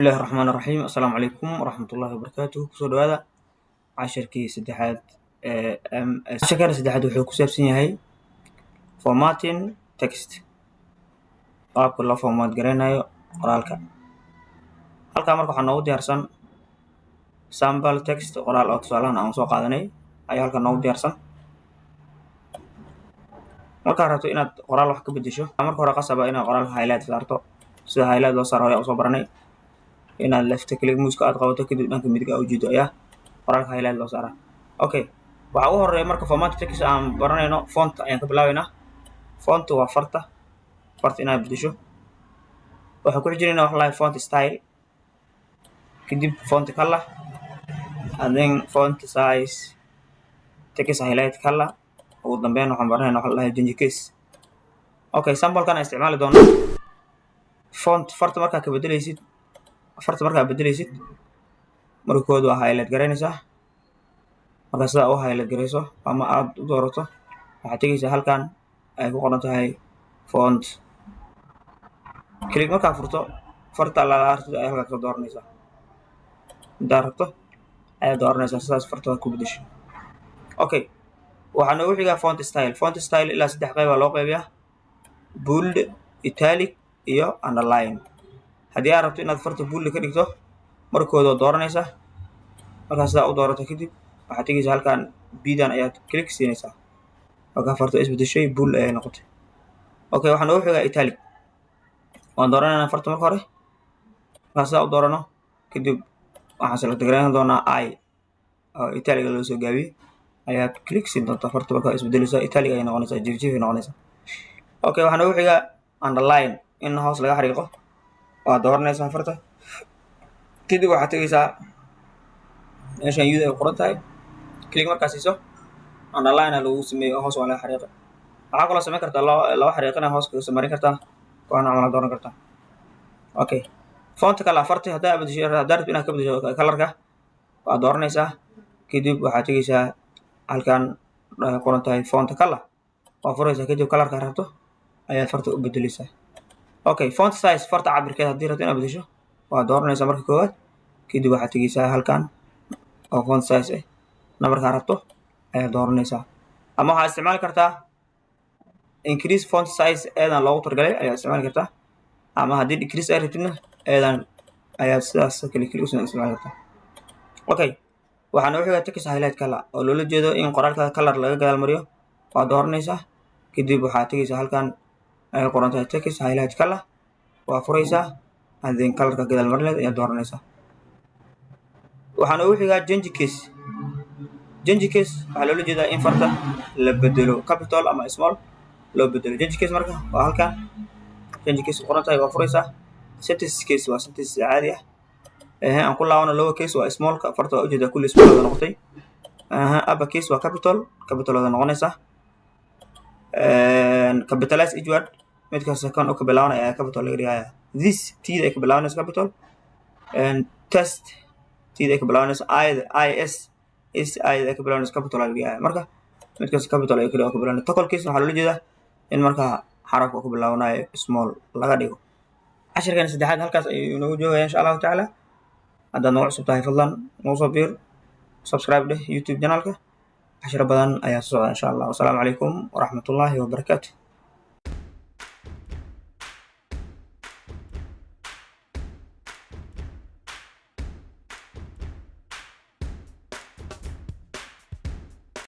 Bismillahi Raxmaani Raxiim. Assalaamu calaykum waraxmatullaahi wabarakaatuh. Kusoo dhawaada cashirkii saddexaad ee MS. Casharkan saddexaad wuxuu ku saabsan yahay formatting text, qaabka loo format gareynayo qoraalka. Halkaa marka waxaa noogu diyaarsan sample text, qoraal oo tusaalahan aan soo qaadanay ayaa halkan noogu diyaarsan. Markaad rabto inaad qoraal wax ka bedesho, marka hore qasaba inaad qoraalka highlight saarto. Sida highlight loo saaro hore usoo baranay: inaad left click mouse-ka aad qabato, kadib dhanka midig aa ujeedo ayaa qoraalka highlight loo saaraa. Okay, waxaa ugu horeeya marka format text aan baranayno, font ayaan ka bilaabeynaa. Font waa farta, farta inaad bedesho. Waxaan ku xijinaynaa wax lahay font style, kadib font color, and then font size, text highlight color. Ugu dambeyn waxaan baranaynaa wax lahay change case. Okay, sample-kan aan isticmaali doonaa. Font, farta markaa ka bedelaysid, farta markaa bedelaysid, marka koowaad waa highlight garaynaysaa. Markaa sidaa u highlight garayso ama aad u doorato, waxaad tegaysaa halkan ay ku qoran tahay font. Click markaa furto, farta allaala artid ayaa halkaa ka dooranaysaa. Intaad rabto ayaad dooranaysaa, sidaas farta ku bedesho. Okay, waxaa noogu xigaa font style. Font style ilaa saddex qeyb aa loo qeybiyaa: bold, italic iyo underline. Haddii aad rabto inaad farta bold ka dhigto, markooda waad dooranaysaa. Markaa sidaa u doorato kadib, waxaad tegaysaa halkan, B-dan ayaad click siinaysaa. Markaa farta isbedeshay, bold ayay noqotay. Okay, waxaa noogu xigaa italic. Waan dooranaynaa farta marka hore. Markaa sidaa u doorano kadib, waxaan select garayn doonaa I oo italic-ga loo soo gaabiyey ayaad click siin doontaa. Farta markaa isbedelaysaa, italic ayay noqonaysaa, jiif jiif ay noqonaysaa. Okay, waxaa noogu xigaa underline, in hoos laga xariiqo. Waad dooranaysaa farta, kadib waxaad tegaysaa meeshan U-da ay qoran tahay. Click markaa siiso, underline aa lagu sameeyey oo hoos waa laga xariiqay. Waxaa kaloo samayn kartaa laba xariiqina hoos kaga marin kartaa, kuwana camal dooran kartaa. Okay, font color, farti haddaa bedesho, haddaa rabto inaad ka bedesho color-ka, waad dooranaysaa, kadib waxaad tegaysaa halkan ay qoran tahay font color, waa furaysaa, kadib color-ka rabto ayaad farta u bedeleysaa. Okay, font size, farta cabirkeed haddii rabto inaad bedesho, waad dooranaysaa marka koowaad, kadib waxaad tegaysaa halkan oo font size ah, number-kaa rabto ayaad dooranaysaa. Ama waxaad isticmaali kartaa increase font size, eedan loogu talagalay ayaad isticmaali kartaa, ama haddii decrease ay rabtidna, eedan ayaad sidaas kale keli usna isticmaali kartaa. Okay, waxaa noogu xigaa text highlight color, oo loola jeedo in qoraalka color laga gadaal mariyo. Waad dooranaysaa, kadib waxaad tegaysaa halkan ay qoran tahay text highlight color, waa furaysaa, and then color-ka gadaal marin leed ayaad dooranaysaa. Waxaa noogu xigaa change case. Change case waxaa loola jeedaa in farta la bedelo, capital ama small loo bedelo. Change case marka waa halkan change case qoran tahay, waa furaysaa. Sentence case waa sentence caadi ah. Ehe, aan ku laabano. Lower case waa small-ka farta, waa ujeedaa, kulli small wada noqotay. Aha, upper case waa capital, capital wada noqonaysaa. Capitalize each word, mid kasta kan u ka bilaabanaya ayaa capital laga dhigaya. This, T-da ay ka bilaabanayso capital, and test, T-da ay ka bilaabanayso, I-da, I S S, I-da ay ka bilaabanayso capital laga dhigaya. Marka mid kasta capital ay ka bilaabanayso. Toggle case waxaa loola jeedaa in markaa xarafka ku bilaabanayo small laga dhigo. Cashirkan saddexaad halkaas ayuu inoogu joogaya, insha Allahu tacaala. Haddaad nagu cusub tahay, fadlan nagu soo biir, subscribe dheh YouTube channel-ka. Cashiro badan ayaa soo socda, insha Allah. Wasalaamu calaykum waraxmatullaahi wabarakaatu.